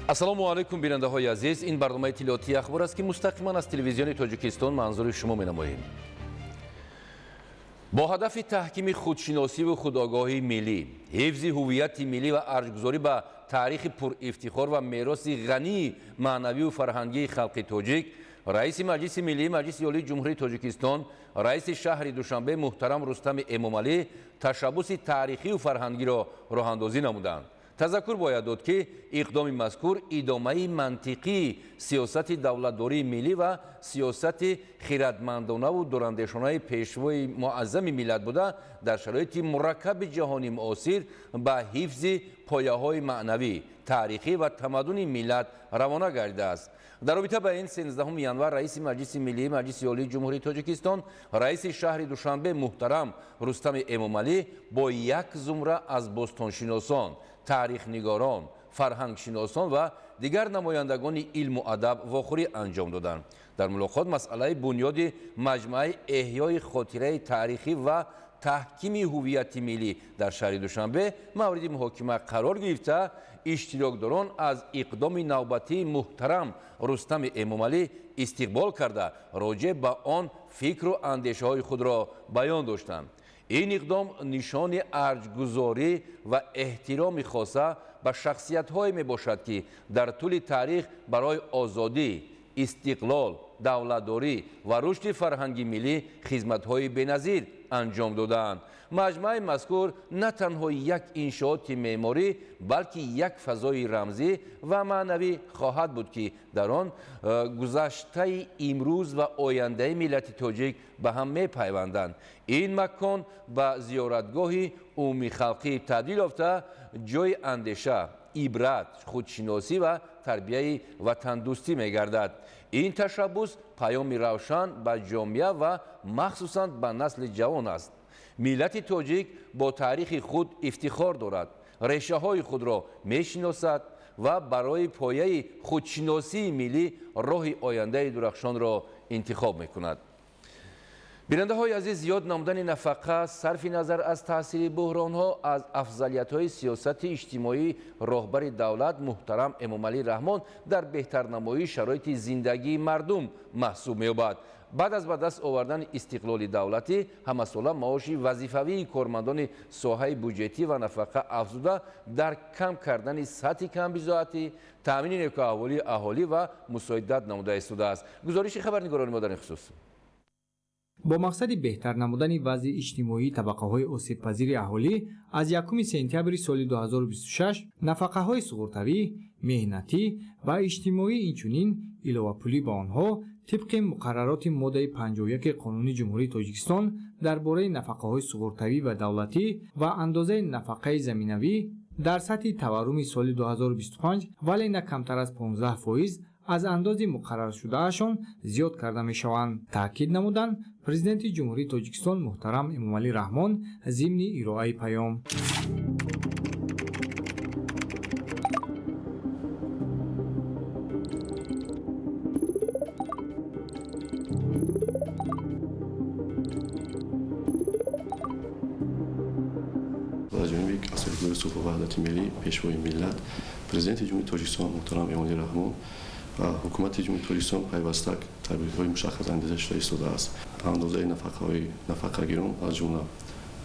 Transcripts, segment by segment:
Ассалому алайкум, бинандаҳои азиз. Ин барномаи иттилоотии Ахбор аст, ки мустақиман аз телевизиони Тоҷикистон манзури шумо менамоем. Бо ҳадафи таҳкими худшиносиву худогоҳии миллӣ, ҳифзи ҳуввияти миллӣ ва арҷгузорӣ ба таърихи пурифтихор ва мероси ғании маънавию фарҳангии халқи тоҷик, раиси Маҷлиси Миллии Маҷлиси Олии Ҷумҳурии Тоҷикистон, раиси шаҳри Душанбе муҳтарам Рустами Эмомалӣ ташаббуси таърихию фарҳангиро роҳандозӣ намуданд. Тазаккур бояд дод, ки иқдоми мазкур идомаи мантиқии сиёсати давлатдории миллӣ ва сиёсати хиратмандонаву дурандешонаи пешвои муаззами миллат буда, дар шароити мураккаби ҷаҳони муосир ба ҳифзи пояҳои маънавӣ, таърихӣ ва тамаддуни миллат равона гардидааст. Дар робита ба ин 13 январ раиси Маҷлиси Миллии Маҷлиси Олии Ҷумҳурии Тоҷикистон, раиси шаҳри Душанбе муҳтарам Рустами Эмомалӣ бо як зумра аз бостоншиносон, таърихнигорон, фарҳангшиносон ва дигар намояндагони илму адаб вохӯрӣ анҷом доданд. Дар мулоқот масъалаи бунёди маҷмӯаи эҳёи хотираи таърихӣ ва таҳкими ҳуввияти миллӣ дар шаҳри Душанбе мавриди муҳокима қарор гирифта, иштирокдорон аз иқдоми навбатии муҳтарам Рустами Эмомалӣ истиқбол карда, роҷеъ ба он фикру андешаҳои худро баён доштанд. Ин иқдом нишони арҷгузорӣ ва эҳтироми хоса ба шахсиятҳое мебошад, ки дар тӯли таърих барои озодӣ, истиқлол, давлатдорӣ ва рушди фарҳанги миллӣ хизматҳои беназир анҷом додаанд. Маҷмӯаи мазкур на танҳо як иншооти меъморӣ, балки як фазои рамзӣ ва маънавӣ хоҳад буд, ки дар он гузаштаи имрӯз ва ояндаи миллати тоҷик ба ҳам мепайванданд. Ин макон ба зиёратгоҳи умумихалқӣ табдил ёфта, ҷои андеша, ибрат, худшиносӣ ва тарбияи ватандӯстӣ мегардад. Ин ташаббус паёми равшан ба ҷомеа ва махсусан ба насли ҷавон аст. Миллати тоҷик бо таърихи худ ифтихор дорад, решаҳои худро мешиносад ва барои пояи худшиносии миллӣ роҳи ояндаи дурахшонро интихоб мекунад. Бинандаҳои азиз, зиёд намудани нафақа сарфи назар аз таъсири буҳронҳо аз афзалиятҳои сиёсати иҷтимоии роҳбари давлат муҳтарам Эмомалӣ Раҳмон дар беҳтарнамоии шароити зиндагии мардум маҳсуб меёбад. Баъд аз ба даст овардани истиқлоли давлатӣ, ҳамасола маоши вазифавии кормандони соҳаи буҷетӣ ва нафақа афзуда, дар кам кардани сатҳи камбизоатӣ, таъмини некӯаҳволии аҳолӣ ва мусоидат намуда истодааст. Гузориши хабарнигорони мо дар ин хусус. Бо мақсади беҳтар намудани вазъи иҷтимоии табақаҳои осебпазири аҳолӣ аз 1 сентябри соли 2026 нафақаҳои суғуртавӣ, меҳнатӣ ва иҷтимоӣ, инчунин иловапулӣ ба онҳо тибқи муқаррароти моддаи 51 Қонуни Ҷумҳурии Тоҷикистон дар бораи нафақаҳои суғуртавӣ ва давлатӣ ва андозаи нафақаи заминавӣ дар сатҳи таварруми соли 2025, вале на камтар аз 15% аз андози муқарраршудаашон зиёд карда мешаванд, таъкид намуданд Президенти Ҷумҳурии Тоҷикистон муҳтарам Эмомалӣ Раҳмон зимни ироаи паём. Аз ҷониби Асосгузори сулҳу ваҳдати миллӣ, Пешвои миллат, Президенти Ҷумҳурии Тоҷикистон муҳтарам Эмомалӣ Раҳмон ва Ҳукумати Ҷумҳурии Тоҷикистон пайваста тадбирҳои мушаххас андеза шуда истодааст. Андозаи нафақаҳои нафақагирон, аз ҷумла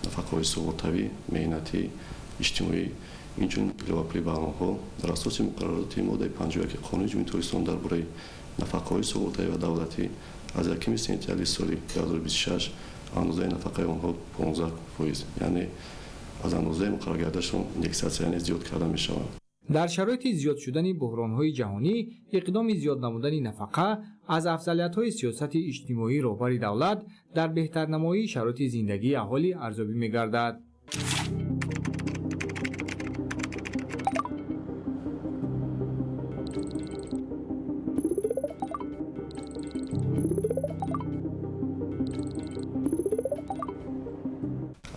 нафақаҳои суғуртавӣ, меҳнатӣ, иҷтимоӣ, инчунин иловапулӣ ба онҳо дар асоси муқаррароти моддаи 51 Қонуни Ҷумҳурии Тоҷикистон дар бораи нафақаҳои суғуртавӣ ва давлатӣ аз 1 сентябри соли 2026 андозаи нафақаи онҳо 15%, яъне аз андозаи муқарраргардашон индексатсия, яъне зиёд карда мешаванд. Дар шароити зиёд шудани буҳронҳои ҷаҳонӣ иқдоми зиёд намудани нафақа аз афзалиятҳои сиёсати иҷтимоии роҳбари давлат дар беҳтарнамоии шароити зиндагии аҳолӣ арзёбӣ мегардад.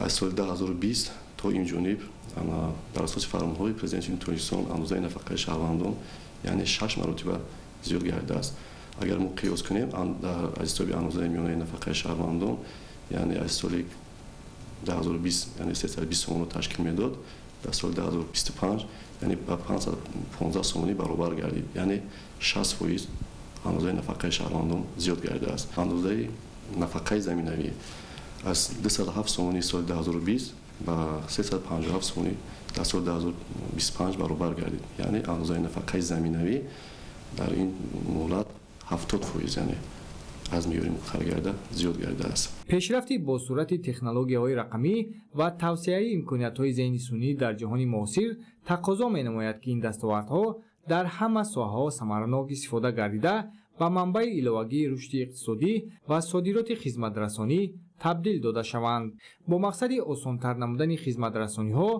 Аз соли 2020 то ин ҷониб дар асоси фармонҳои Президенти Ҷумҳурии Тоҷикистон андозаи нафақаи шаҳрвандон, яъне шаш маротиба зиёд гардидааст. Агар мо қиёс кунем аз ҳисоби андозаи миёнаи нафақаи шаҳрвандон, яъне аз соли 2020, яъне 320 сомонро ташкил медод, дар соли 2025 яъне ба 515 сомонӣ баробар гардид, яъне 60% андозаи нафақаи шаҳрвандон зиёд гардидааст. Андозаи нафақаи заминавӣ аз 207 сомонӣ соли 2020 ба 357 сомонӣ дар соли 2025 баробар гардид, яъне андозаи нафақаи заминавӣ дар ин муҳлат 70% яъне аз меъёри муқарраргардида зиёд гардидааст. Пешрафти бо суръати технологияҳои рақамӣ ва тавсеаи имкониятҳои зеҳни сунъӣ дар ҷаҳони муосир тақозо менамояд, ки ин дастовардҳо дар ҳама соҳаҳо самаранок истифода гардида ба манбаи иловагии рушди иқтисодӣ ва содироти хизматрасонӣ табдил дода шаванд. Бо мақсади осонтар намудани хизматрасониҳо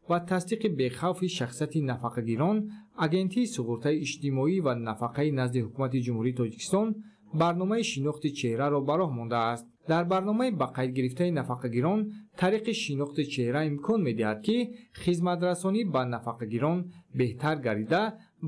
ва тасдиқи бехавфи шахсияти нафақагирон, Агентии суғуртаи иҷтимоӣ ва нафақаи назди Ҳукумати Ҷумҳурии Тоҷикистон барномаи шинохти чеҳраро ба роҳ мондааст. Дар барномаи ба қайд гирифтаи нафақагирон тариқи шинохти чеҳра имкон медиҳад, ки хизматрасонӣ ба нафақагирон беҳтар гардида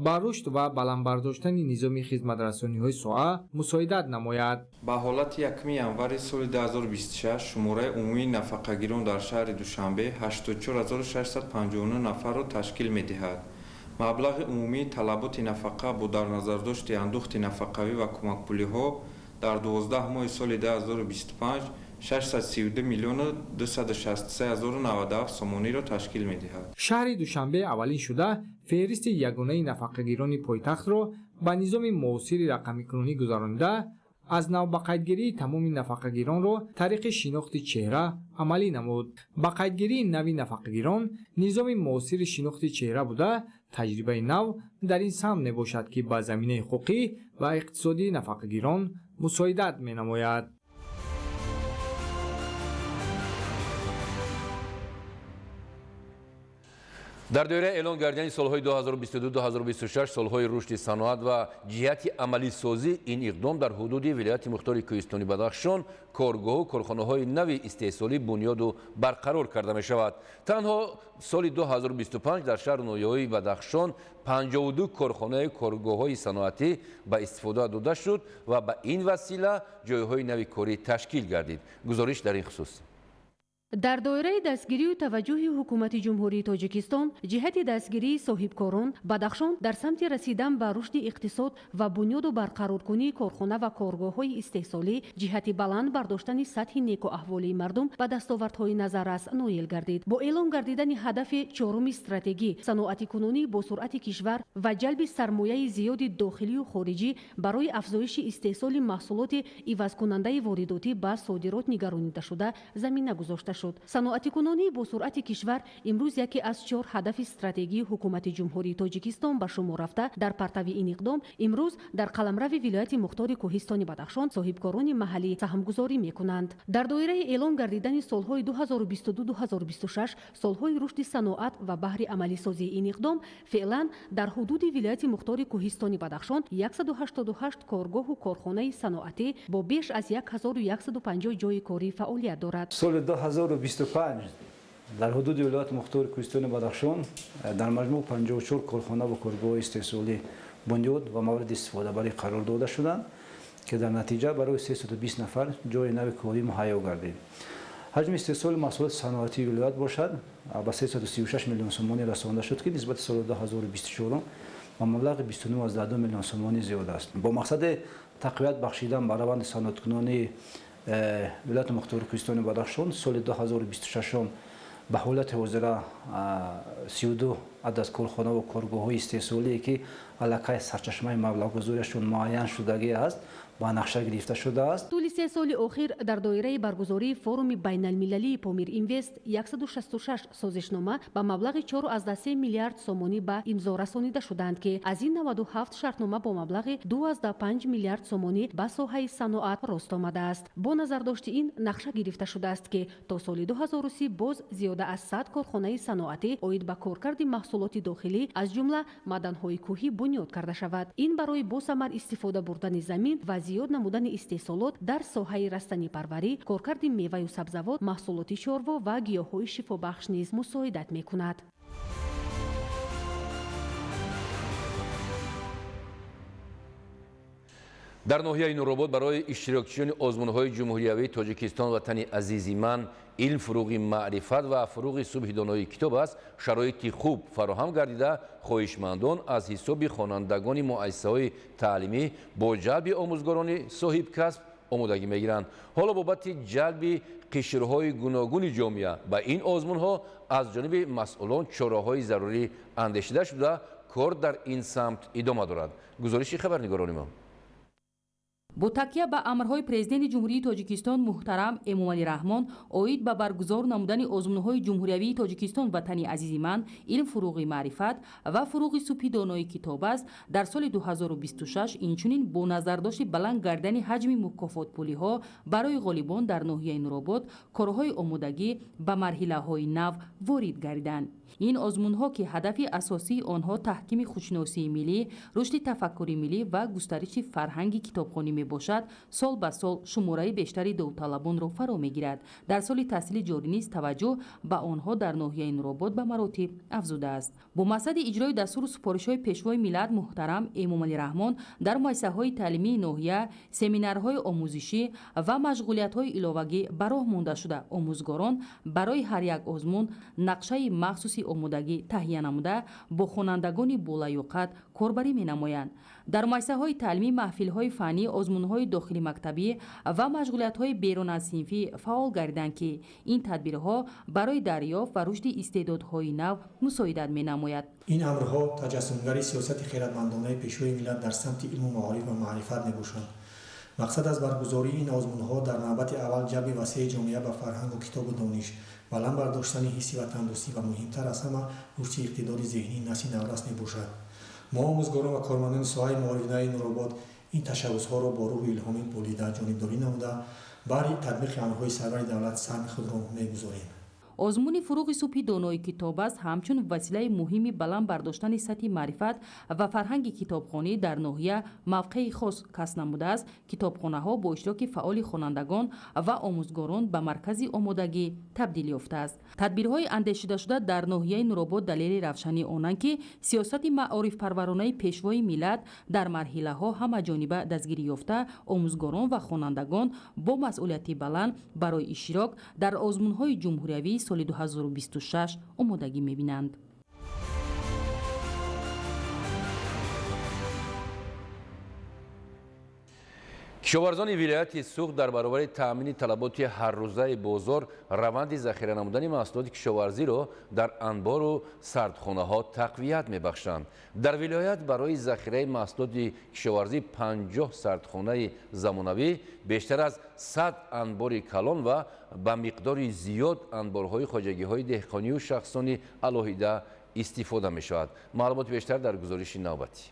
ба рушд ва баланд бардоштани низоми хизматрасониҳои соҳа мусоидат намояд. Ба ҳолати 1 январи соли 2026 шумораи умумии нафақагирон дар шаҳри Душанбе 84659 нафарро ташкил медиҳад. Маблағи умумии талаботи нафақа бо дар назардошти андӯхти нафақавӣ ва кӯмакпулиҳо дар 12 моҳи соли 2025 632 миллиону 263 097 сомониро ташкил медиҳад. Шаҳри Душанбе аввалин шуда феҳристи ягонаи нафақагирони пойтахтро ба низоми муосири рақамикунонӣ гузаронида, аз навбақайдгирии тамоми нафақагиронро тариқи шинохти чеҳра амалӣ намуд. Ба қайдгирии нави нафақагирон низоми муосири шинохти чеҳра буда, таҷрибаи нав дар ин самт мебошад, ки ба заминаи ҳуқуқӣ ва иқтисодии нафақагирон мусоидат менамояд. Дар доираи эълон гардидани солҳои 2022-2026 солҳои рушди саноат ва ҷиҳати амалисозӣ ин иқдом дар ҳудуди вилояти мухтори Кӯҳистони Бадахшон коргоҳу корхонаҳои нави истеҳсолӣ бунёду барқарор карда мешавад. Танҳо соли 2025 дар шаҳру ноҳияҳои Бадахшон 52 корхонаи коргоҳҳои саноатӣ ба истифода дода шуд ва ба ин васила ҷойҳои нави корӣ ташкил гардид. Гузориш дар ин хусус. Дар доираи дастгирию таваҷҷӯҳи Ҳукумати Ҷумҳурии Тоҷикистон ҷиҳати дастгирии соҳибкорон, Бадахшон дар самти расидан ба рушди иқтисод ва бунёду барқароркунии корхона ва коргоҳҳои истеҳсолӣ ҷиҳати баланд бардоштани сатҳи некуаҳволии мардум ба дастовардҳои назаррас ноил гардид. Бо эълон гардидани ҳадафи чоруми стратегӣ саноатикунонӣ бо суръати кишвар ва ҷалби сармояи зиёди дохилию хориҷӣ барои афзоиши истеҳсоли маҳсулоти ивазкунандаи воридотӣ ба содирот нигаронидашуда замина гузошта шуд. Саноатикунонӣ бо суръати кишвар имрӯз яке аз чор ҳадафи стратегии Ҳукумати Ҷумҳурии Тоҷикистон ба шумор рафта, дар партави ин иқдом имрӯз дар қаламрави вилояти мухтори Кӯҳистони Бадахшон соҳибкорони маҳаллӣ саҳмгузорӣ мекунанд. Дар доираи эълон гардидани солҳои 2022-2026 солҳои рушди саноат ва баҳри амалисозии ин иқдом феълан дар ҳудуди вилояти мухтори Кӯҳистони Бадахшон 188 коргоҳу корхонаи саноатӣ бо беш аз 1150 ҷойи корӣ фаъолият дорад. Соли 2025 дар ҳудуди вилояти мухтори Кӯҳистони Бадахшон дар маҷмӯъ 54 корхона ва коргоҳҳои истеҳсолӣ бунёд ва мавриди истифодабарӣ қарор дода шуданд, ки дар натиҷа барои 320 нафар ҷойи нави корӣ муҳайё гардид. Ҳаҷми истеҳсоли маҳсулоти саноатии вилоят бошад ба 336 миллион сомонӣ расонда шуд, ки нисбати соли 2024 ба маблағи 29,2 миллион сомонӣ зиёд аст. Бо мақсади тақвият бахшидан ба раванди саноаткунонии вилояти мухтори Кӯҳистони Бадахшон соли 2026 ба ҳолати ҳозира 32 адад корхона ва коргоҳҳои истеҳсолие, ки аллакай сарчашмаи маблағгузориашон муайян шудагӣ аст, ба нақша гирифта шудааст. Тӯли се соли охир дар доираи баргузории форуми байналмилалии Помир Инвест 166 созишнома ба маблағи 4,3 миллиард сомонӣ ба имзо расонида шуданд, ки аз ин 97 шартнома бо маблағи 2,5 миллиард сомонӣ ба соҳаи саноат рост омадааст. Бо назардошти ин нақша гирифта шудааст, ки то соли 2030 боз зиёда аз 100 корхонаи саноатӣ оид ба коркарди маҳсулоти дохилӣ аз ҷумла маъданҳои кӯҳӣ бунёд карда шавад. Ин барои босамар истифода бурдани замин ва зиёд намудани истеҳсолот дар соҳаи растанипарварӣ, коркарди меваю сабзавот, маҳсулоти чорво ва гиёҳҳои шифобахш низ мусоидат мекунад. Дар ноҳияи Нуробод барои иштирокчиёни озмунҳои ҷумҳуриявии Тоҷикистон ватани азизи ман, илм фуруғи маърифат ва фуруғи субҳи донои китоб аст, шароити хуб фароҳам гардида, хоҳишмандон аз ҳисоби хонандагони муассисаҳои таълимӣ бо ҷалби омӯзгорони соҳибкасб омодагӣ мегиранд. Ҳоло бобати ҷалби қишрҳои гуногуни ҷомеа ба ин озмунҳо аз ҷониби масъулон чораҳои зарурӣ андешида шуда, кор дар ин самт идома дорад. Гузориши хабарнигорони мо. Бо такя ба амрҳои Президенти Ҷумҳурии Тоҷикистон муҳтарам Эмомалӣ Раҳмон оид ба баргузор намудани озмунҳои ҷумҳуриявии Тоҷикистон ватани азизи ман, илм фуруғи маърифат ва фуруғи субҳи донои китоб аст, дар соли 2026 инчунин бо назардошти баланд гардани ҳаҷми мукофотпулиҳо барои ғолибон дар ноҳияи Нуробод корҳои омодагӣ ба марҳилаҳои нав ворид гардиданд. Ин озмунҳо, ки ҳадафи асосии онҳо таҳкими худшиносии миллӣ, рушди тафаккури миллӣ ва густариши фарҳанги китобхонӣ мебошад, сол ба сол шумораи бештари довталабонро фаро мегирад. Дар соли таҳсили ҷорӣ низ таваҷҷӯҳ ба онҳо дар ноҳияи Нуробод ба маротиб афзудааст. Бо мақсади иҷрои дастуру супоришҳои Пешвои миллат муҳтарам Эмомалӣ Раҳмон дар муассисаҳои таълимии ноҳия семинарҳои омӯзишӣ ва машғулиятҳои иловагӣ ба роҳ монда шуда, омӯзгорон барои ҳар як озмун нақшаи махсуси омодагӣ таҳия намуда, бо хонандагони болаёқат корбарӣ менамоянд. Дар муассисаҳои таълимӣ маҳфилҳои фаннӣ, озмунҳои дохилимактабӣ ва машғулиятҳои беруназсинфӣ фаъол гардиданд, ки ин тадбирҳо барои дарёфт ва рушди истеъдодҳои нав мусоидат менамояд. Ин амрҳо таҷассумгари сиёсати хиратмандонаи Пешвои миллат дар самти илму маориф ва маърифат мебошанд. Мақсад аз баргузории ин озмунҳо дар навбати аввал ҷалби васеи ҷомеа ба фарҳангу китобу дониш, баланд бардоштани ҳисси ватандӯстӣ ва муҳимтар аз ҳама рушди иқтидори зеҳнии насли наврас мебошад. Мо омӯзгорон ва кормандони соҳаи маорифнаи Нуробод ин ташаббусҳоро бо рӯҳу илҳоми болида ҷонибдорӣ намуда, баҳри татбиқи амрҳои сарвари давлат саҳми худро мегузорем. Озмуни фуруғи субҳи донои китоб аст ҳамчун василаи муҳими баланд бардоштани сатҳи маърифат ва фарҳанги китобхонӣ дар ноҳия мавқеи хос касб намудааст. Китобхонаҳо бо иштироки фаъоли хонандагон ва омӯзгорон ба маркази омодагӣ табдил ёфтааст. Тадбирҳои андешидашуда дар ноҳияи Нуробод далели равшании онанд, ки сиёсати маорифпарваронаи Пешвои миллат дар марҳилаҳо ҳамаҷониба дастгирӣ ёфта, омӯзгорон ва хонандагон бо масъулияти баланд барои иштирок дар озмунҳои ҷумҳуриявии соли 2026 омодагӣ мебинанд. Кишоварзони вилояти Суғд дар баробари таъмини талаботи ҳаррӯзаи бозор раванди захира намудани маҳсулоти кишоварзиро дар анбору сардхонаҳо тақвият мебахшанд. Дар вилоят барои захираи маҳсулоти кишоварзӣ 50 сардхонаи замонавӣ, бештар аз 100 анбори калон ва ба миқдори зиёд анборҳои хоҷагиҳои деҳқонию шахсони алоҳида истифода мешавад. Маълумоти бештар дар гузориши навбатӣ.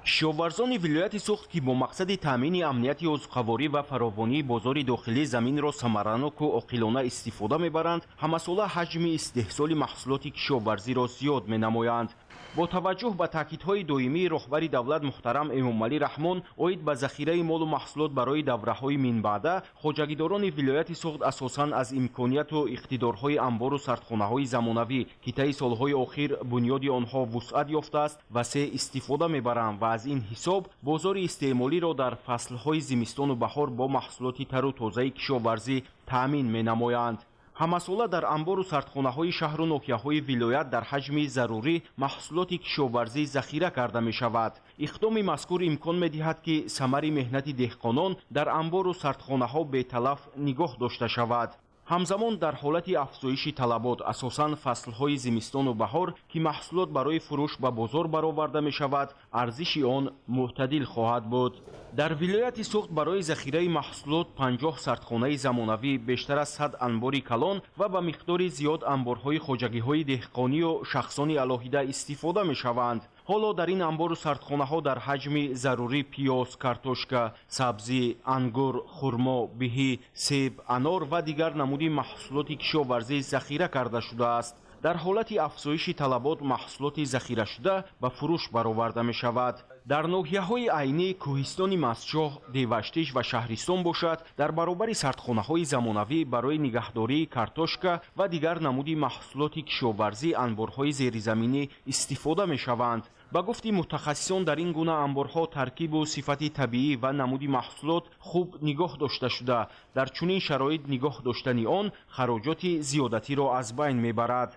Кишоварзони вилояти Суғд, ки бо мақсади таъмини амнияти озуқаворӣ ва фаровонии бозори дохилӣ заминро самараноку оқилона истифода мебаранд, ҳамасола ҳаҷми истеҳсоли маҳсулоти кишоварзиро зиёд менамоянд. Бо таваҷҷӯҳ ба таъкидҳои доимии роҳбари давлат муҳтарам Эмомалӣ Раҳмон оид ба захираи молу маҳсулот барои давраҳои минбаъда, хоҷагидорони вилояти Суғд асосан аз имконияту иқтидорҳои анбору сардхонаҳои замонавӣ, ки таи солҳои охир бунёди онҳо вусъат ёфтааст, васеъ истифода мебаранд ва аз ин ҳисоб бозори истеъмолиро дар фаслҳои зимистону баҳор бо маҳсулоти тару тозаи кишоварзӣ таъмин менамоянд. Ҳамасола дар анбору сардхонаҳои шаҳру ноҳияҳои вилоят дар ҳаҷми зарурӣ маҳсулоти кишоварзӣ захира карда мешавад. Иқдоми мазкур имкон медиҳад, ки самари меҳнати деҳқонон дар анбору сардхонаҳо беталаф нигоҳ дошта шавад. Ҳамзамон дар ҳолати афзоиши талабот, асосан фаслҳои зимистону баҳор, ки маҳсулот барои фурӯш ба бозор бароварда мешавад, арзиши он мӯътадил хоҳад буд. Дар вилояти Суғд барои захираи маҳсулот 50 сардхонаи замонавӣ, бештар аз 100 анбори калон ва ба миқдори зиёд анборҳои хоҷагиҳои деҳқонию шахсони алоҳида истифода мешаванд. Ҳоло дар ин анбору сардхонаҳо дар ҳаҷми зарурӣ пиёз, картошка, сабзӣ, ангур, хурмо, биҳӣ, себ, анор ва дигар намуди маҳсулоти кишоварзӣ захира карда шудааст. Дар ҳолати афзоиши талабот маҳсулоти захирашуда ба фурӯш бароварда мешавад. Дар ноҳияҳои Айнӣ, кӯҳистони Мастчоҳ, Деваштиш ва Шаҳристон бошад, дар баробари сардхонаҳои замонавӣ барои нигаҳдории картошка ва дигар намуди маҳсулоти кишоварзӣ анборҳои зеризаминӣ истифода мешаванд. Ба гуфти мутахассисон, дар ин гуна анборҳо таркибу сифати табиӣ ва намуди маҳсулот хуб нигоҳ дошта шуда, дар чунин шароит нигоҳ доштани он хароҷоти зиёдатиро аз байн мебарад.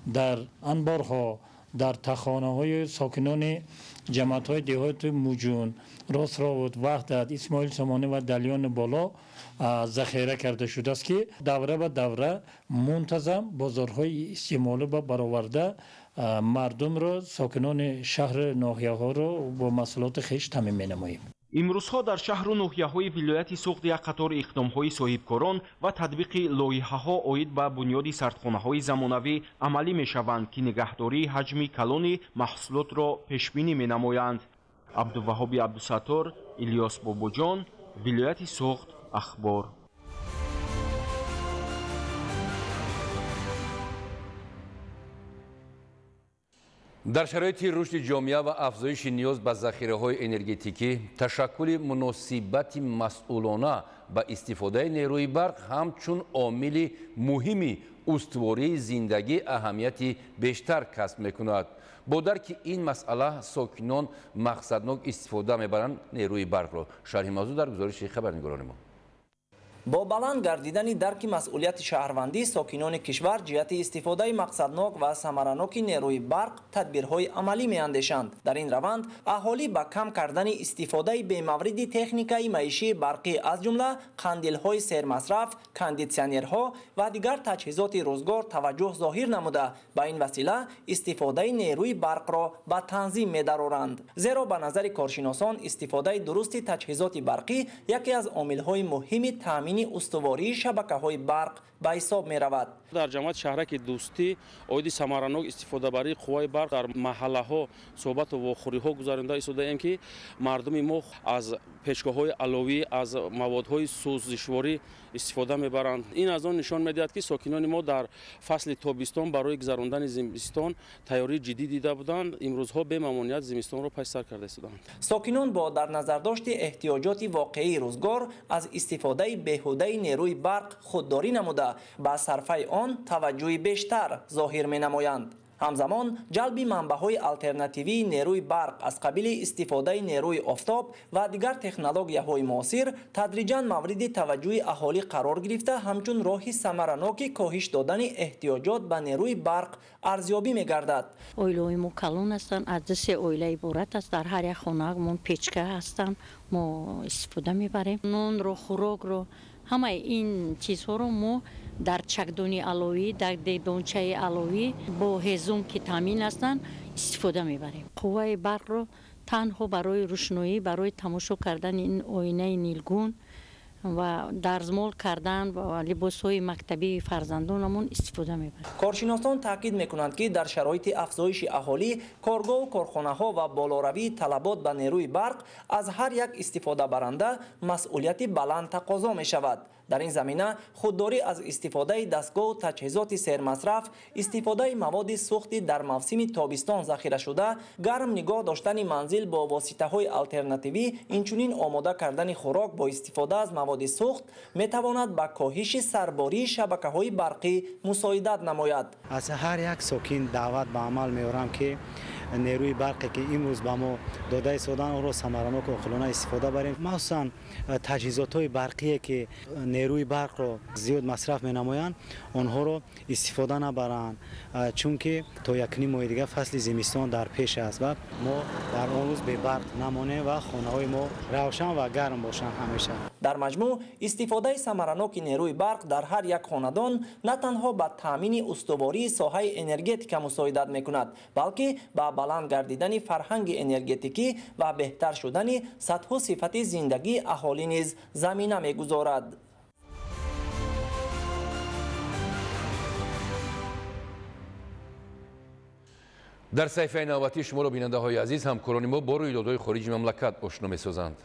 Дар анборҳо, дар тахонаҳои сокинони ҷамоатҳои деҳоти Муҷун, Ростровуд, Ваҳдат, Исмоил Сомонӣ ва Далёни Боло захира карда шудааст, ки давра ба давра мунтазам бозорҳои истеъмолӣ ба бароварда мардумро, сокинони шаҳри ноҳияҳоро бо маҳсулоти хеш таъмин менамоем. Имрӯзҳо дар шаҳру ноҳияҳои вилояти Суғд як қатор иқдомҳои соҳибкорон ва татбиқи лоиҳаҳо оид ба бунёди сардхонаҳои замонавӣ амалӣ мешаванд, ки нигаҳдории ҳаҷми калони маҳсулотро пешбинӣ менамоянд. Абдуваҳоби Абдусаттор, Илёс Бобоҷон, вилояти Суғд, Ахбор. Дар шароити рушди ҷомеа ва афзоиши ниёз ба захираҳои энергетикӣ, ташаккули муносибати масъулона ба истифодаи нерӯи барқ ҳамчун омили муҳими устувории зиндагӣ аҳамияти бештар касб мекунад. Бо дарки ин масъала сокинон мақсаднок истифода мебаранд нерӯи барқро. Шарҳи мавзӯъ дар гузориши хабарнигорони мо. Бо баланд гардидани дарки масъулияти шаҳрвандӣ, сокинони кишвар ҷиҳати истифодаи мақсаднок ва самараноки нерӯи барқ тадбирҳои амалӣ меандешанд. Дар ин раванд аҳолӣ ба кам кардани истифодаи бемавриди техникаи маишии барқӣ, аз ҷумла қандилҳои сермасраф, кондитсионерҳо ва дигар таҷҳизоти рӯзгор таваҷҷӯҳ зоҳир намуда, ба ин васила истифодаи нерӯи барқро ба танзим медароранд. Зеро ба назари коршиносон истифодаи дурусти таҷҳизоти барқӣ яке аз омилҳои муҳими таъмини устувории шабакаҳои барқ ба ҳисоб меравад. Дар ҷамоати шаҳраки Дӯстӣ оиди самаранок истифодабарии қувваи барқ дар маҳаллаҳо суҳбату вохӯриҳо гузаронида истодаем, ки мардуми мо аз печгоҳҳои аловӣ, аз маводҳои сӯзишворӣ истифода мебаранд. Ин аз он нишон медиҳад, ки сокинони мо дар фасли тобистон барои гузарондани зимистон тайёрии ҷиддӣ дида буданд. Имрӯзҳо бемамоният зимистонро паси сар карда истодаанд. Сокинон бо дар назардошти эҳтиёҷоти воқеии рӯзгор аз истифодаи беҳудаи нерӯи барқ худдорӣ намуда, ба сарфаи он таваҷҷӯҳи бештар зоҳир менамоянд. Ҳамзамон ҷалби манбаъҳои алтернативии нерӯи барқ аз қабили истифодаи нерӯи офтоб ва дигар технологияҳои муосир тадриҷан мавриди таваҷҷӯҳи аҳолӣ қарор гирифта, ҳамчун роҳи самараноки коҳиш додани эҳтиёҷот ба нерӯи барқ арзёбӣ мегардад. Оилаҳои мо калон ҳастанд, аз 2-3 оила иборат аст. Дар ҳар як хонаамон печка ҳастанд, мо истифода мебарем. Нонро, хӯрокро, ҳамаи ин чизҳоро мо дар чакдони аловӣ, дар дегдончаи аловӣ бо ҳезум, ки таъмин ҳастанд, истифода мебарем. Қувваи барқро танҳо барои рӯшноӣ, барои тамошо кардани ин оинаи нилгун ва дарзмол кардан ва либосҳои мактабии фарзандонамон истифода мебарем. Коршиносон таъкид мекунанд, ки дар шароити афзоиши аҳолӣ, коргоҳу корхонаҳо ва болоравии талабот ба нерӯи барқ аз ҳар як истифодабаранда масъулияти баланд тақозо мешавад. Дар ин замина худдорӣ аз истифодаи дастгоҳу таҷҳизоти сермасраф, истифодаи маводи сӯхти дар мавсими тобистон захирашуда, гарм нигоҳ доштани манзил бо воситаҳои алтернативӣ, инчунин омода кардани хӯрок бо истифода аз маводи сӯхт метавонад ба коҳиши сарбории шабакаҳои барқӣ мусоидат намояд. Аз ҳар як сокин даъват ба амал меорам, ки нерӯи барқе ки имрӯз ба мо дода истодан, онро самаранок ва оқилона истифода барем. Махсусан таҷҳизотҳои барқие ки нерӯи барқро зиёд масраф менамоянд, онҳоро истифода набаранд, чунки то 1.5 моҳи дигар фасли зимистон дар пеш аст ва мо дар он рӯз бебарқ намонем ва хонаҳои мо равшан ва гарм бошанд ҳамеша. Дар маҷмӯъ истифодаи самараноки нерӯи барқ дар ҳар як хонадон на танҳо ба таъмини устувории соҳаи энергетика мусоидат мекунад, балки ба баланд гардидани фарҳанги энергетикӣ ва беҳтар шудани сатҳу сифати зиндагии аҳолӣ низ замина мегузорад. Дар саҳифаи навбатӣ шуморо, бинандаҳои азиз, ҳамкорони мо бо рӯйдодҳои хориҷи мамлакат ошно месозанд.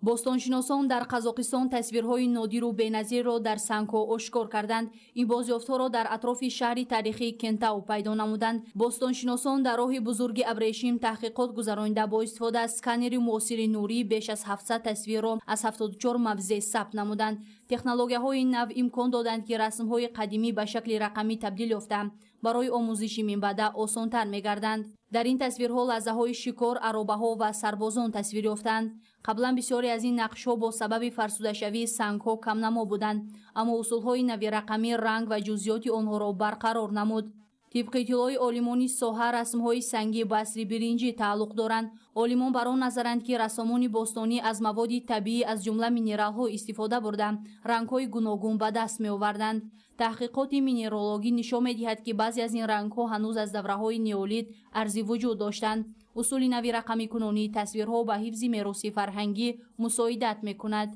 Бостоншиносон дар Қазоқистон тасвирҳои нодиру беназирро дар сангҳо ошкор карданд. Ин бозёфтҳоро дар атрофи шаҳри таърихии Кентау пайдо намуданд. Бостоншиносон дар роҳи бузурги Абрешим таҳқиқот гузаронида бо истифода аз сканери муосири нурӣ беш аз 700 тасвирро аз 74 мавзеъ сабт намуданд. Технологияҳои нав имкон доданд, ки расмҳои қадимӣ ба шакли рақамӣ табдил ёфта, барои омӯзиши минбаъда осонтар мегарданд. Дар ин тасвирҳо лаҳзаҳои шикор, аробаҳо ва сарбозон тасвир ёфтанд. Қаблан бисёре аз ин нақшҳо бо сабаби фарсудашавии сангҳо камнамо буданд, аммо усулҳои нави рақамӣ ранг ва ҷузъиёти онҳоро барқарор намуд. Тибқи иттилои олимони соҳа, расмҳои сангӣ ба асри биринҷӣ тааллуқ доранд. Олимон бар он назаранд, ки рассомони бостонӣ аз маводи табиӣ, аз ҷумла минералҳо истифода бурда, рангҳои гуногун ба даст меоварданд. Таҳқиқоти минералогӣ нишон медиҳад, ки баъзе аз ин рангҳо ҳанӯз аз давраҳои неолит арзи вуҷуд доштанд. Усули нави рақамикунонии тасвирҳо ба ҳифзи мероси фарҳангӣ мусоидат мекунад.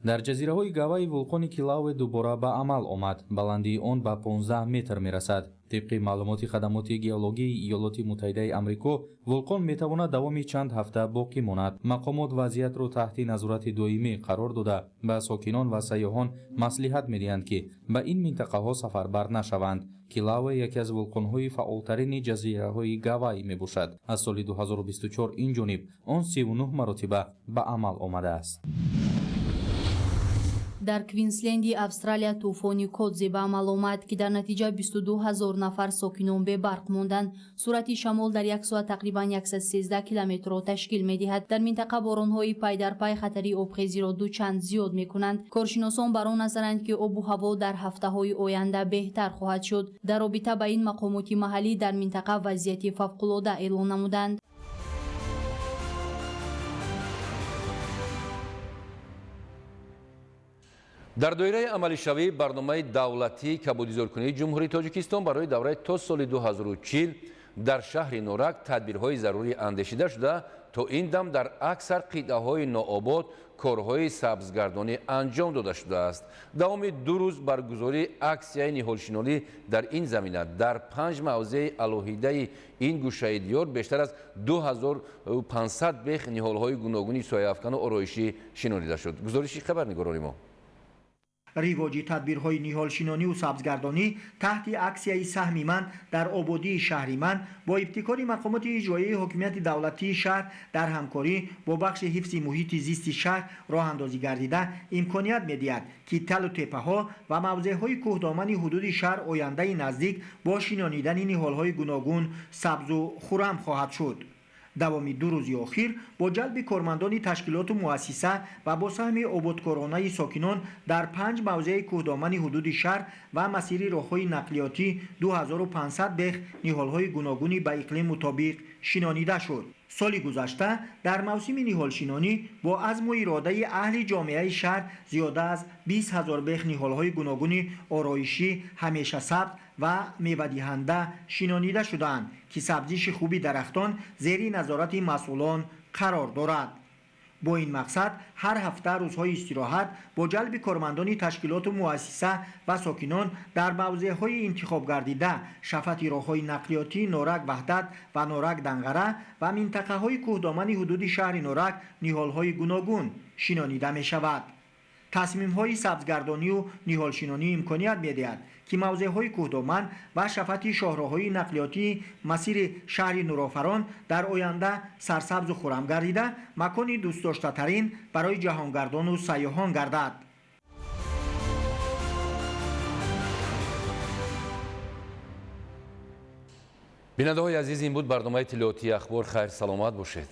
Дар ҷазираҳои Гавайи вулқони Килауэ дубора ба амал омад. Баландии он ба 15 метр мерасад. Тибқи маълумоти хадамоти геологии Иёлоти Муттаҳидаи Амрико, вулқон метавонад давоми чанд ҳафта боқӣ монад. Мақомот вазъиятро таҳти назорати доимӣ қарор дода, ба сокинон ва сайёҳон маслиҳат медиҳанд, ки ба ин минтақаҳо сафарбар нашаванд. Килауэ яке аз вулқонҳои фаъолтарини ҷазираҳои Гавайи мебошад. Аз соли 2024 ин ҷониб он 39 маротиба ба амал омадааст. Дар Квинсленди Австралия тӯфони Кодзи ба амал омад, ки дар натиҷа 22 ҳазор нафар сокинон бебарқ монданд. Суръати шамол дар як соат тақрибан 113 километрро ташкил медиҳад. Дар минтақа боронҳои пайдарпай хатари обхезиро дучанд зиёд мекунанд. Коршиносон бар он назаранд, ки обу ҳаво дар ҳафтаҳои оянда беҳтар хоҳад шуд. Дар робита ба ин мақомоти маҳаллӣ дар минтақа вазъияти фавқулода эълон намуданд. Дар доираи амалишавии барномаи давлатии кабудизоркунии Ҷумҳурии Тоҷикистон барои давраи то соли 2040 дар шаҳри Норак тадбирҳои зарурӣ андешида шуда, то ин дам дар аксар қитъаҳои нообод корҳои сабзгардонӣ анҷом дода шудааст. Давоми 2 рӯз баргузории аксияи ниҳолшинонӣ дар ин замина дар 5 мавзеи алоҳидаи ин гӯшаи диёр бештар аз 2500 бех ниҳолҳои гуногуни сояафкану ороишӣ шинонида шуд. Гузориши хабарнигорони мо. Ривоҷи тадбирҳои ниҳолшинониву сабзгардонӣ таҳти аксияи саҳми ман дар ободии шаҳри ман бо ибтикори мақомоти иҷроияи ҳокимияти давлатии шаҳр дар ҳамкорӣ бо бахши ҳифзи муҳити зисти шаҳр роҳандозӣ гардида имконият медиҳад, ки талу теппаҳо ва мавзеъҳои кӯҳдомани ҳудуди шаҳр ояндаи наздик бо шинонидани ниҳолҳои гуногун сабзу хуррам хоҳад шуд. Давоми 2 рӯзи охир бо ҷалби кормандони ташкилоту муассиса ва бо саҳми ободкоронаи сокинон дар 5 мавзеи кӯҳдомани ҳудуди шаҳр ва масири роҳҳои нақлиётӣ 2500 бех ниҳолҳои гуногуни ба иқлим мутобиқ шинонида шуд. Соли гузашта дар мавсими ниҳолшинонӣ бо азму иродаи аҳли ҷомеаи шаҳр зиёда аз 20 ҳазор бех ниҳолҳои гуногуни ороишӣ, ҳамешасабз ва мевадиҳанда шинонида шудаанд, ки сабзиши хуби дарахтон зери назорати масъулон қарор дорад. Бо ин мақсад ҳар ҳафта рӯзҳои истироҳат бо ҷалби кормандони ташкилоту муассиса ва сокинон дар мавзеъҳои интихобгардида шафати роҳҳои нақлиётии Норак Ваҳдат ва Норак Данғара ва минтақаҳои кӯҳдомани ҳудуди шаҳри Норак ниҳолҳои гуногун шинонида мешавад. Тасмимҳои сабзгардонию ниҳолшинонӣ имконият медиҳад, ки мавзеъҳои кӯҳдоман ва шафати шоҳроҳҳои нақлиётии масири шаҳри Нурофарон дар оянда сарсабзу хуррам гардида, макони дӯстдоштатарин барои ҷаҳонгардону сайёҳон гардад. Бинандаҳои азиз, ин буд барномаи иттилоотии Ахбор. Хайр, саломат бошед.